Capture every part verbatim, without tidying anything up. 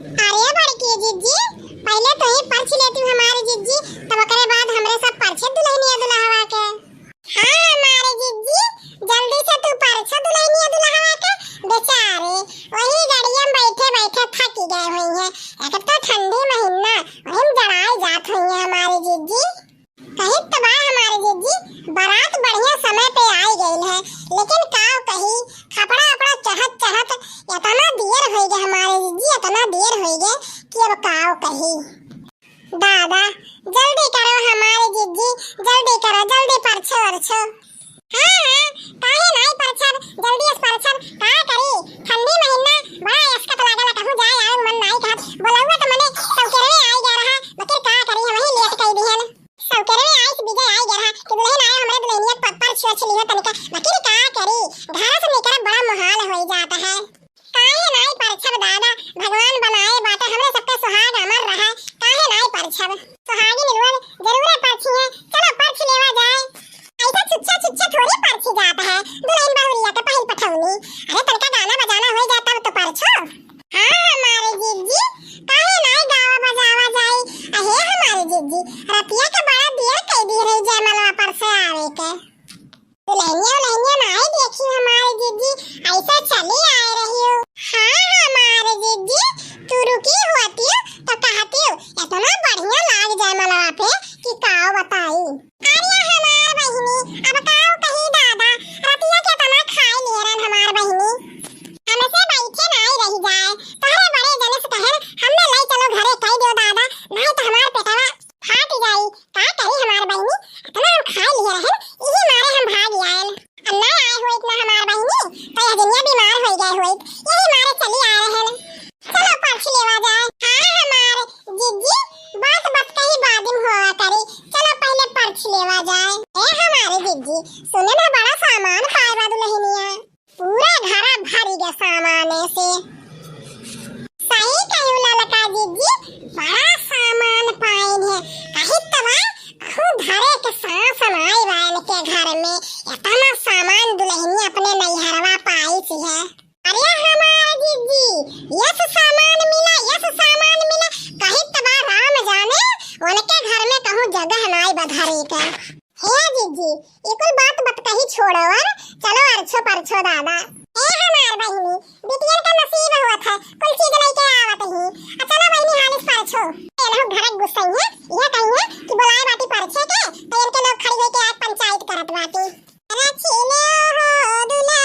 अरे बड़की जिज्जी, पहिले तू ही परछ लेती हमारी जिज्जी, तब ओकरे बाद हमरे सब परछे दुल्हनिया दुल्हवा के। हाँ हमारे जिज्जी, जल्दी से तू परछो दुल्हनिया दुल्हवा के। बेचारे वही गाड़िया में बैठे बैठे थकी गए हुई हैं। एक तो ठंडी महीना, वही में जड़ाए जात हुई हैं हमारे जिज्जी। कही तो बा हमारे जिज्जी, बारात बढ़िया समय पे आई गई है, लेकिन काव कही, खपड़ा अपड़ा चढ़त चढ़त इतना देर हो गया हमारे जिज्जी, इतना देर हो गया कि अब काव कही। दादा, जल्दी करो हमारे जिज्जी, जल्दी करो, जल्दी परछो ओरछो। हाँ, हाँ, काहे नाई परछब, जल्दी से परछब, का करी, ठंडी महीना, बड़ा असकत लागल, कहूँ जाए आवे मन नाई कहत, बोलौआ तो मने सौकेरवे आई गया रहा, मगर का करी, हम ही लेट कई दिहन। सौकेरवे आइस बिजय आई गया रहा, कि दुल्हन आए हमरे दुल्हनिया पर, परछ ओरछ लिहो तनिका, मगर का करी, घर से निकलब बड़ा मुहाल होई जात है। काहे नाई परछब दादा, भगवान बनाए बाटे, हमरे सबके सुहाग अमर रहे, काहे नाई परछब? सुहागिन लोग जरूरे परछी है, चलो परछ लेवा जाए। ऐसा छुच्छा छुच्छा थोड़ी परछी जात है, दुल्हन बहुरिया के पहिल पठौनी। अरे तनका गाना बजाना हो जाता तो परछो। हाँ हमारे जिज्जी, काहे नाई गावा बजावा जाए? अहे हमारे जिज्जी, रतिया के बड़ा देर कई दी रही जयमलवा पर से आवे के। दुल्हनिया उल्हनिया नाई देखी हमारे जिज्जी, ऐसा चली आए रही हो। हाँ हमारे जिज्जी, तू रुकी होती हो तो कहती हो, इतना बढ़िया लाग जाए मलवा पे कि काव बताई। अरे हमार बहिनी, अब काव कही दादा, रतिया के तना खाए लिए रहन हमार बहिनी। हमसे बैठे नाई रही जाए, तोहरे बड़े जने से कहन, हमने ले चलो घरे कह दो दादा, नहीं तो हमार पेटवा फाट जाई। का करी हमार बहिनी, इतना हम खाए लिए रहन, इही मारे हम भाग आयल। अब ना आए होइत ना हमार बहिनी, तो यह दुनिया बीमार हो गए होइत, यही मारे चली आए रहन। चलो परछ लेवा जाए। हाँ हमार जिज्जी, बात बात कही बादिम होवा करी, चलो पहले परछ लेवा जाए। ए हमारे जिज्जी, सुने में बड़ा सामान पाए बा दुल्हनिया। पूरा घरा भरी गया सामाने से। सही कहू ललका जिज्जी, बड़ा सामान पाइन है। कही तबा कहूँ धरे के सांस नाई बा इनके घर में। इतना सामान दुल्हनिया अपने नैहरवा पाई सी है। अरे हमार जिज्जी, यस सामान मिला, यस सामान मिला। कही तबा राम जाने उनके घर में कहूँ जगह नाई बा धरे के। हे जिज्जी, ई कुल बात बतकही छोड़ो और चलो अरछो परछो दादा। ए हमार बहिनी, बिटियन का नसीब होत है, कुल चीज लेके आवत ही। आ चलो बहिनी हालिस परछो। ए लहू घरक गुस्सई है, यह कही है कि बुलाए बाटी परछे के, तो इनके लोग खड़ी होके आज पंचायत करत बाटी। परछिले हो दुल्हा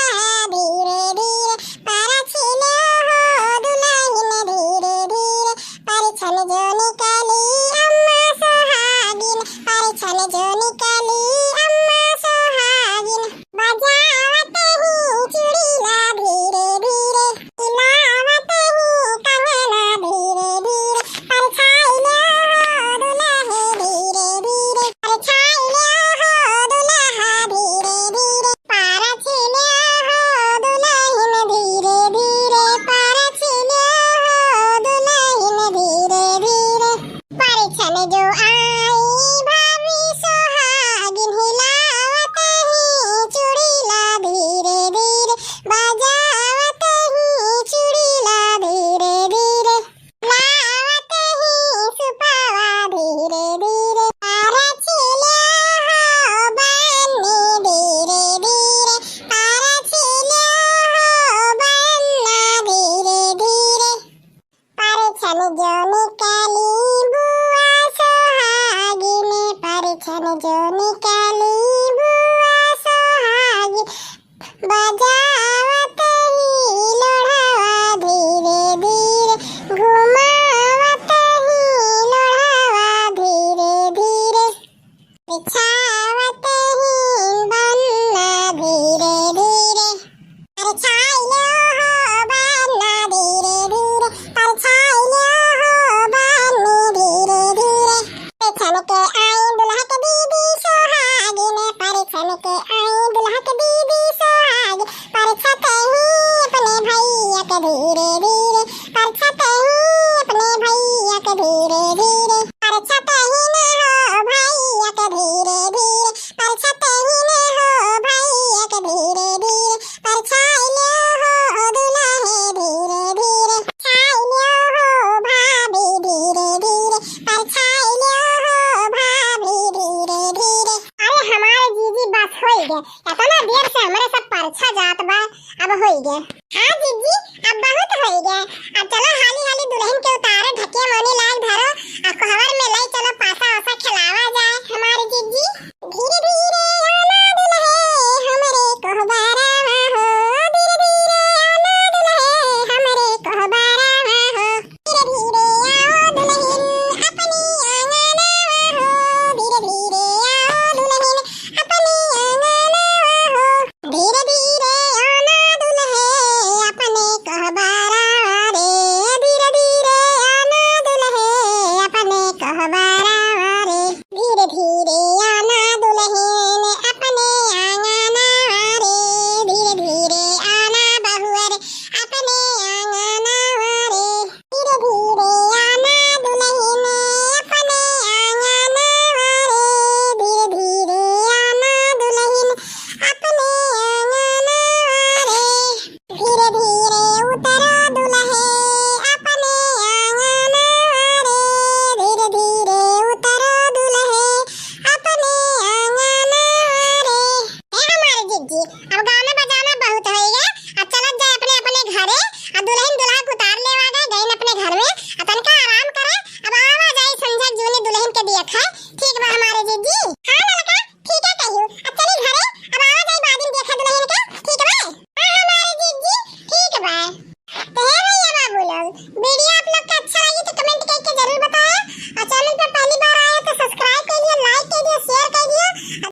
धीरे धीरे, परछिले हो दुल्हन धीरे धीरे, परछन जो निकली अम्मा सुहागिन, परछन जो निकली अम्मा सुहागिन। बजावत ही चूड़ीला धीरे धीरे, हिलावत ही कंगना धीरे धीरे, परछाई लो हो दुल्हे धीरे धीरे, परछाई लो हो दुल्हा धीरे धीरे, परछ लो हो दुल्हन धीरे धीरे, परछ लो हो दुल्हन धीरे धीरे। परछन जो आई भाभी सुहागिन, हिलावत ही चूड़ीला धीरे धीरे, बजावत ही चूड़ीला धीरे धीरे, लावत ही सुपावा धीरे धीरे। परछिले हो बन्नी धीरे धीरे, परछिले हो बन्ना धीरे धीरे। परछन जो निकाली बुआ सुहागिन, परछन जो निकाली बुआ सुहागिन, बजावत ही लोढ़वा धीरे धीरे, घुमावत ही लोढ़वा धीरे धीरे। परछावत ही बन्ना धीरे धीरे। परछाई लो हो बन्ना धीरे धीरे। परछाई लो हो बन्नी तेरे